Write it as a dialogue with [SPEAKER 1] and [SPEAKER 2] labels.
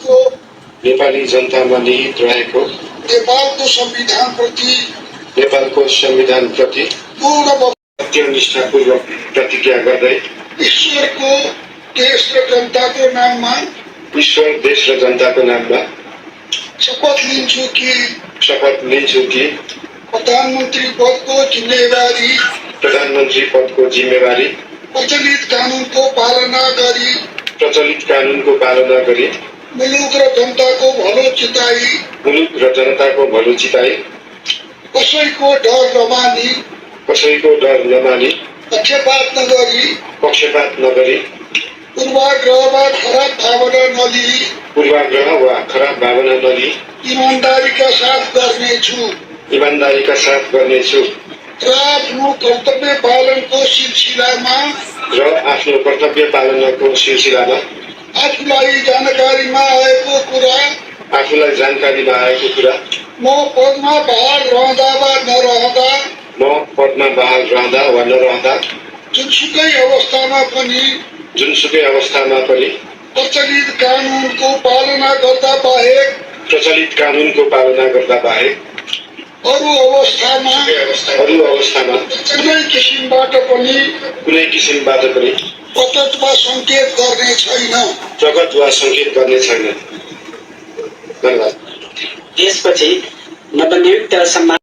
[SPEAKER 1] को
[SPEAKER 2] नेपाली जनतामा निहित रहेको
[SPEAKER 1] नेपालको संविधानप्रति
[SPEAKER 2] नेपालको संविधानप्रति
[SPEAKER 1] पूर्ण
[SPEAKER 2] सत्यनिष्ठापूर्वक प्रतिज्ञा गर्दै
[SPEAKER 1] ईश्वरको देश र जनताको नाममा
[SPEAKER 2] ईश्वर देश र जनताको नाममा
[SPEAKER 1] शपथ लिन्छु कि
[SPEAKER 2] प्रधानमन्त्री पदको जिम्मेवारी
[SPEAKER 1] प्रचलित कानुनको
[SPEAKER 2] पालना गरी
[SPEAKER 1] मुलुक र जनताको भलो चिताई कसैको डर नमानी पक्षपात नगरी पूर्वाग्रह वा खराब भावना नलिई ईमानदारीका साथ गर्नेछु र आफ्नो कर्तव्य पालनको सिलसिलामा आफूलाई जानकारीमा आएको कुरा म पदमा बहाल रहँदा वा नरहँदा जुनसुकै अवस्थामा पनि प्रचलित कानुनको पालना गर्दा बाहेक अरू अवस्थामा कुनै किसिमबाट पनि प्रकट वा संकेत गर्ने छैन।
[SPEAKER 3] त्यसपछि नवनियुक्त सम्मान